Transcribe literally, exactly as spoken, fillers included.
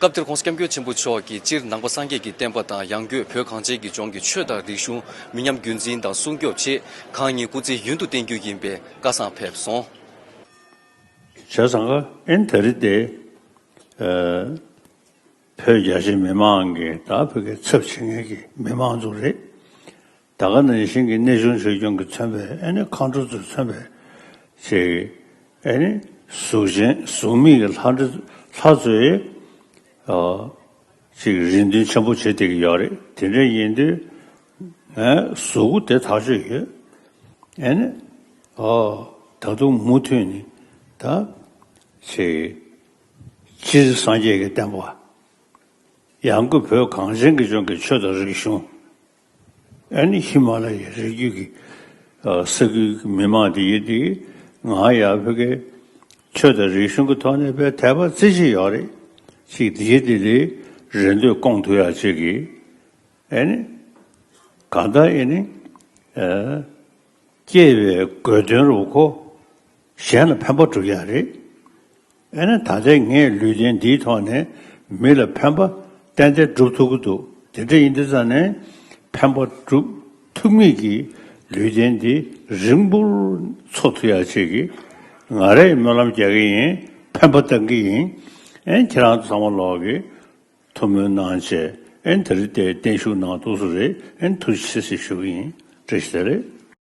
སྐབས་དེར་༸གོང་ས་༸སྐྱབས་མགོན་ཆེན་པོ་མཆོག་གིས་སྤྱིར་ནང་པ་སངས་རྒྱས་ཀྱི་བསྟན་པ་དང་ཡང་སྒོས་བོད་གངས་ཅན་གྱི་ལྗོངས་ཀྱི་ཆོས་དང་རིག་གཞུང་མི་ཉམས་རྒྱུན་འཛིན་དང་སྲུང་སྐྱོབ་ཆེད་གང་ཉིད་སྐུ་ཚེ་ཡུན་དུ་བརྟན་རྒྱུ་ཡིན་པའི་བཀའ་གསུང་ཕེབས་སོང་། བྱས་ཙང་ཀ་ཨེ་ནི་ད་རེས་དེ་ཨ་བོད་རྒྱ་ཆེ་མི་མང་གི་ད་བོད་ཀྱི་ཚབ་བྱེད་མཁན་གྱི་མི་མང་ཚོ་རེད། ད་ག་ནང་བཞིན་གྱི་གནས་ཆུང་ཆོས་སྐྱོང་གིས་མཚོན་པའི་ཨེ་ནི་མཁའ་འགྲོ་ཚོས་མཚོན་པའི་ཆེད་ཀྱི་ཨེ་ནི་གཟུགས་ཅན་གཟུགས་མེད་ཀྱི་ལྷ་འདྲེ་ལྷ་ཚོའི་ཨ་ཅིག་རེ་འདུན་ཆེན་པོ་བྱེད་བསྡད་ཀྱི་ཡོད་རེད། དེ་འདྲ་ཡིན་དུས་ཨེ་གཟུགས་པོ་དེ་ཐག་ཆོད་ཡོད། ཨེ་ནི་ཨ་ད་དུང་མུ་མཐུད་ནས་ད་ཅིག་སྤྱིར་སངས་རྒྱས་ཀྱི་བསྟན་པ། ཡང་སྒོས་བོད་གངས་ཅན་གྱི་ལྗོངས་ཀྱི་ཆོས་དང་རིག་གཞུང་། ཨ་ནི་ཧི་མ་ལ་ཡའི་རི་རྒྱུད་ཀྱི་ཨ་ས་ཁུལ་གྱི་མི་མང་དེ་ཡིན་དེ་ང་ཡང་བོད་ཀྱི་ཆོས་དང་རིག་གཞུང་གི་ཐོག་ནས་དཔེ་དད་པ་རྩེ་གཅིག་ཡོད་རེད། ཅིག་དེ་ཡིན་དེ་ལས་རེ་འདོད་སྐོང་ཐུབ་ཡག་ཅིག་གི་ཨ་ནི་གང་ལྟར་ཨ་ནི་ཨ་སྐྱེས་པའི་དགོས་དོན་རུ་ཁོ། གཞན་ལ་ཕན་པ་སྒྲུབ་ཡག་རེད། ཨེ་ནི་ད་ལྟའི་ངས་ལུས་རྟེན་འདིའི་ཐོག་ནས་མི་ལ་ཕན་པ་ཏན་ཏན་སྒྲུབ་ཐུབ་ཀྱི་འདུག་དེ་འདྲ་ཡིན་དུས་ཙང་ནས་ཕན་པ་སྒྲུབ་ཐུབ་མིན་གྱི་ལུས་རྟེན་འདི་རིང་པོར་འཚོ་ཐུབ་ཡག་ཅིག་གི་ང་རས་སྨོན་ལམ་རྒྱག་གི་ཡིན། ཕན་པ་བཏང་གི་ཡིན། ཨེ་ཁྱེད་རང་ཚོ་ཚང་མ་ལོག་གི་ཐུགས་སྨོན་གནང་བྱས་ཨེ་དེ་རིང་དེ་བརྟན་བཞུགས་གནང་ཐུབ་སོང་རེད། ཨེ་ཐུགས་རྗེ་ཆེ་ཞུ་གི་ཡིན། བཀྲ་ཤིས་བདེ་ལེགས།